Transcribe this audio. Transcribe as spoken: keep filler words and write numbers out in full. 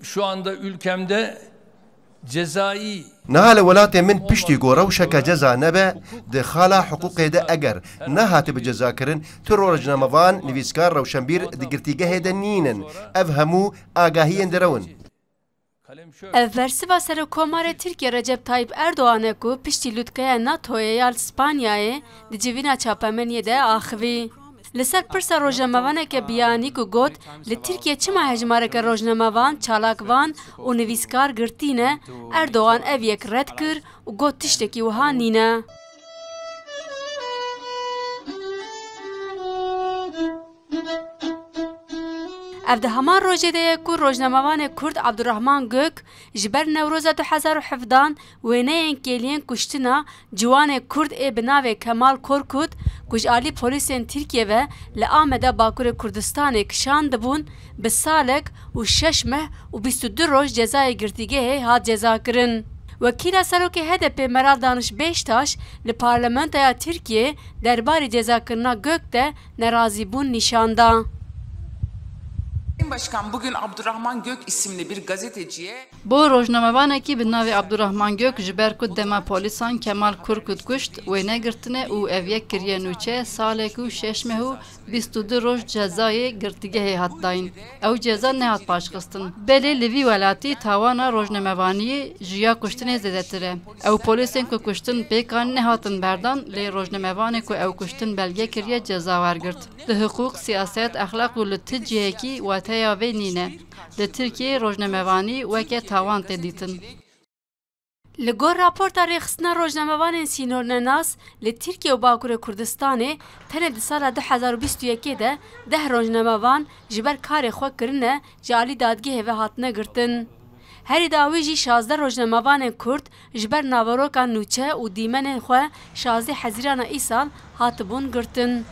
Şu anda ülkemde cezai Niha li welatê min piştî ku rewşeke ceza nebe, di xala hiqûqê de eger nehatibe cezakirin, tu rojnamevan, nivîskar, rewşenbîr di girtîgehê de nînin. Ev hemû agahiyên derew in. Ev bersiva Serokkomarê Tirkiye Recep Tayyip Erdogan e ku piştî lûtkeya NATOyê ya li Spanyayê di civîna çapemeniyê de axivî. Li ser pirsa rojnamevaneke biyanî ku got, li Tirkiye çima hejmareke rojnamevan, çalakvan û nivîskar girtî ne, Erdogan ev yek red kir û got tiştekî wiha nîne. Ev di heman rojê de ye ku rojnamevanê Kurd Abdurrahman Gök ji ber Newroza du hezar û hevdehan wêneyên kêliyên kuştina ciwanê Kurd ê bi navê Kemal Korkut ku ji alî polîsên Tirkiye ve li Ameda Bakurê Kurdistanê kişandibûn, bi salek û şeş meh û bîst û du roj cezayê girtîgehê hat cezakirin. Wekîla Serokê H D P Meral Daniş Beştaş li Parlamentoya Tirkiyê derbarê cezakirina Gök de nerazîbûn nîşan da. Sayın Başkan, bugün Abdurrahman Gök isimli bir gazeteciye Bo rojnamevanekî bi navê Abdurrahman Gök, ji ber ku dema polîsan Kemal Korkut kuşt, wêne girtine û ev yek kiriye nûçe, salek û şeş meh û bîst û du roj cezayê girtîgehê hat dayîn. Ew ceza nehat paşxistin. Belê li vî welatî tawana rojnamevaniyê ji ya kuştinê zêdetir e. Ew polîsên ku kuştin pêk an nehatin berdan, lê rojnamevanê ku ew kuştin belge kiriye ceza wergirt. Li hiqûq, siyaset, exlaq û li ti cihekî wateya vê nîne. Li Tirkiyeyê rojnamevanî weke tawan tê dîtin. Li gor raporta Rêxistina Rojnamevanên Sînornenas, li Tirkiye û Bakurê Kurdistanê tenê di sala du hezar û bîst û yekê de deh rojnamevan ji ber karê xwe kirine ji alî dadgehê ve hatine girtin. Herî dawî jî şazdeh rojnamevanên Kurd ji ber naveroka nûçe û dîmenên xwe şazdeh Hezîrana îsal hatibûn girtin.